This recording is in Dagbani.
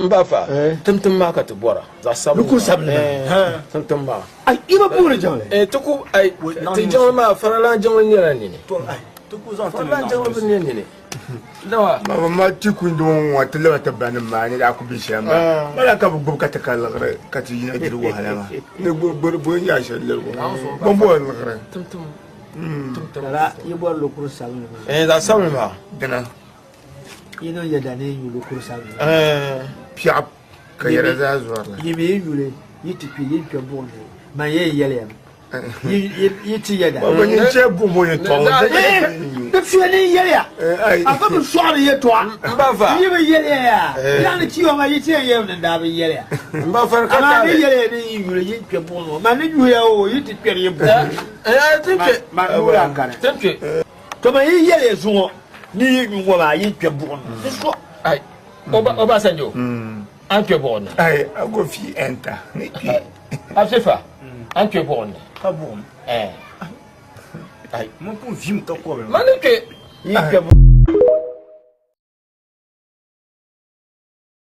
N ba fa, timtim maa ka ti bɔra, zaɣ sabinli Ni kur sabinli maa. Timtim maa. Ai, yi bi puhiri jiŋli. Eh, ti ku, ai, ti jiŋli maa, faralan jiŋli nyɛla nini. Faralan jiŋli bi nyɛ nini. Nawa. Baba ma ti ku ndi ŋɔ ti laba ti banim maa ni daa ku be shɛm maa. Bala ka bi gbubi ka ti ka liɣiri ka ti yina diri wahala maa. Ni bo n yaa shɛli lirigu. Bɔn bo liɣiri. Timtim. Timtim. Lala yi bɔri li kur sabinli maa. Eh, zaɣ sabinli maa. Dina. Yi niŋ yɛda ni yi nyu li kuri sabinli. Piɛɣu ka yɛda zaa zɔri li. Yi mi yi nyu li, yi ti kpi, yi ni kpe buɣim ni. Man yɛn yɛli ya mi, yi ti yɛda. Bɛ nyin chɛ buɣim o yɛtɔɣa ŋɔ. Di fiɛ ni n yɛli ya, afa bi sɔɣiri yɛtɔɣa. N yi bi yɛli ya yaa, biɛɣu ni ti o maa, yi ti yɛn yɛli mi ni n daa bi yɛli ya. Amaa n ni yɛli ya ni yi nyu li, yi ni kpe buɣim ni ŋɔ. Man ni nyuhi ya o, yi ti kpɛri yi buɣim ni. Man nuu daa kani. To man yi yɛli ya zuŋɔ ni yi nyu ŋɔ maa, yi ni kpe buɣim ni. Di so. Ai, Obasanjo, a ni kpe buɣim ni. Ai, a go fi enter. Ni kpi. Afifa, a ni kpe buɣim ni. Ka buɣim? Eh. Ai. Man pun vim ka kɔbili. Man ni kpe. Yi kpe buɣim.